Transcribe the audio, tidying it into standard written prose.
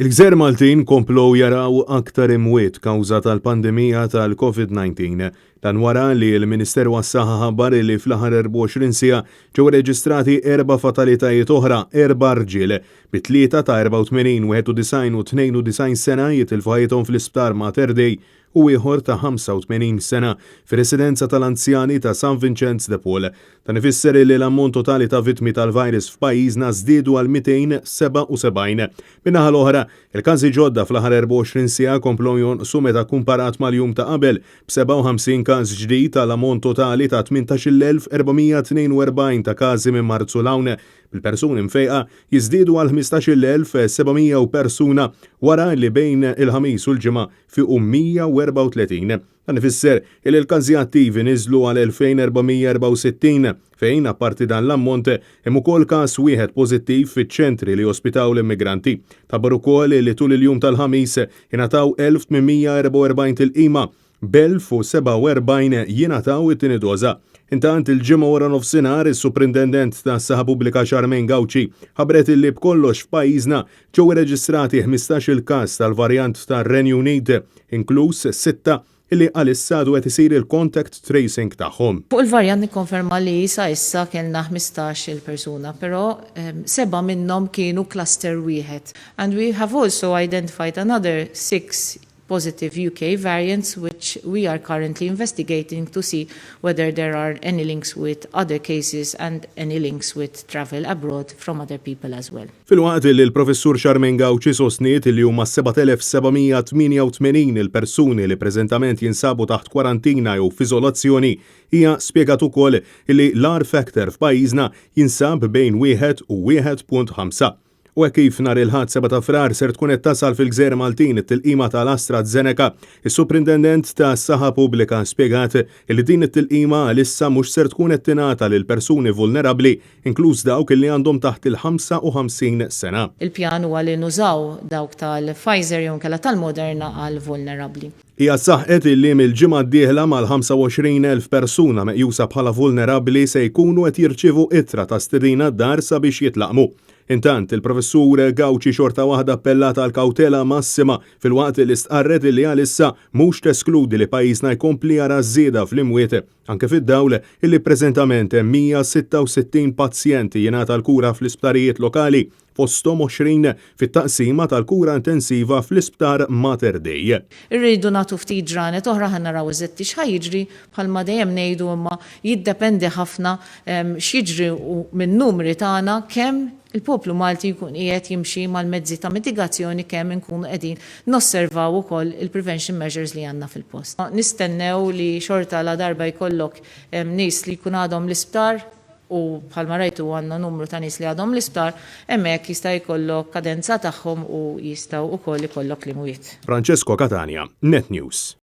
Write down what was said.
Il-Gżejjer Maltin komplew jaraw aktar imwiet kawża tal-pandemija tal-Covid-19. Dan wara li l-Ministeru għas-Saħħa ħabbar li fl-aħħar 24 siegħa ġew irreġistrati erba' fatalitajiet oħra, erba' rġiel, bi tlieta ta' 84, 91 u 92 sena jitilfu ħajjithom fl-Isptar Mater Dei u ieħor ta' 85 sena fir-residenza tal-anzjani ta' San Vinċenz de Paul. Dan ifisser li l-ammont totali ta' vittmi tal-virus f'pajjiżna żdiedu għal 277. Min-naħa l-oħra, il-każi ġodda fl-aħħar 24 siegħa komplew jonqsu meta kumparat mal-jum ta' qabel, b'57 każ ġdid għal ammont totali ta' 18,442 ta' każi minn Marzu 'l hawn, bil-persuni mfejqa jiżdiedu għal 15,700 persuna wara li bejn il-Ħamis u l-Ġimgħa fiequ 134. Dan ifisser li l-każi attivi niżlu għal 2,464, fejn apparti dan l-ammont hemm ukoll każ wieħed pożittiv fiċ-ċentri li jospitaw l-immigranti. Tħabbar ukoll li tul il-jum tal-Ħamis ingħataw 1,844 tilqima, b'1,047 jingħataw it-tieni doża. Intant il-Ġimgħa wara nofsinhar is-Suprintendent tas-Saħħa Pubblika Charmaine Gauci ħabbret illi b'kollox f'pajjiżna Ġew irreġistrati 15-il każ tal-varjant tar-Renju Unit, inkluż sitta li għalissa għadu qed isir il-contact tracing tagħhom. Fuq il-varjant nikkonferma li sa issa kellna 15-il persuna, però sebgħa minnhom kienu cluster wieħed. And we have also identified another six positive UK variants which we are currently investigating to see whether there are any links with other cases and any links with travel abroad from other people as well. Filwaqt li l-Professur Charmaine Gauci sostniet li huma 7,788 il-persuni li preżentament jinsabu taħt kwarantina jew f'iżolazzjoni, hija spjegat ukoll li l-R factor f'pajjiżna jinsab bejn wieħed u 1.5. U hekk kif nhar il-Ħadd 7 ta' Frar ser tkun qed tasal fil-Gżejjer Maltin it-tilqima tal-AstraZeneca, is-Suprintendent tas-Saħħa Pubblika spjegat li din it-tilqima għalissa mhux ser tkun qed tingħata lil persuni vulnerabbli, inkluż dawk li għandhom taħt il-55 sena. Il-pjan huwa li nużaw dawk tal-Pfizer jew inkella tal-Moderna għall-vulnerabbli. Hija saħqet illi mill-ġimgħa d-dieħla mal-25,000 persuna meqjusa bħala vulnerabbli se jkunu qed jirċievu ittra ta' stedina d-dar sabiex jitlaqqmu. Intant, il-Professur Gauci xorta waħda appellat għal kawtela massima filwaqt li stqarret li għalissa mhux teskludi li pajjiżna jkompli jara żieda fl-imwiet anke fid-dawl illi preżentament hemm 166 pazjent jingħata l-kura fl-isptarijiet lokali fosthom 20 fit-taqsima tal-kura intensiva fl-Isptar Mater Dei. Irridu nagħtu ftit ġranet oħra ħa naraw eżatti x'ħa jiġri, bħalma dejjem ngħidu imma jiddependi ħafna x'jiġri min-numri tagħna kemm il-poplu Malti jkun qiegħed jimxi mal-mezzi ta' mitigazzjoni kemm inkunu qegħdin nosservaw ukoll il-prevention measures li għandna fil-post. Nistennew li xorta ladarba jkollok nies li jkun għadhom l-isptar u bħalma rajtu għandna numru ta' nies li għadhom l-isptar, hemmhekk jista' jkollok kadenza tagħhom u jistgħu wkoll ikollok l-imwiet. Francesco Catania, Net News.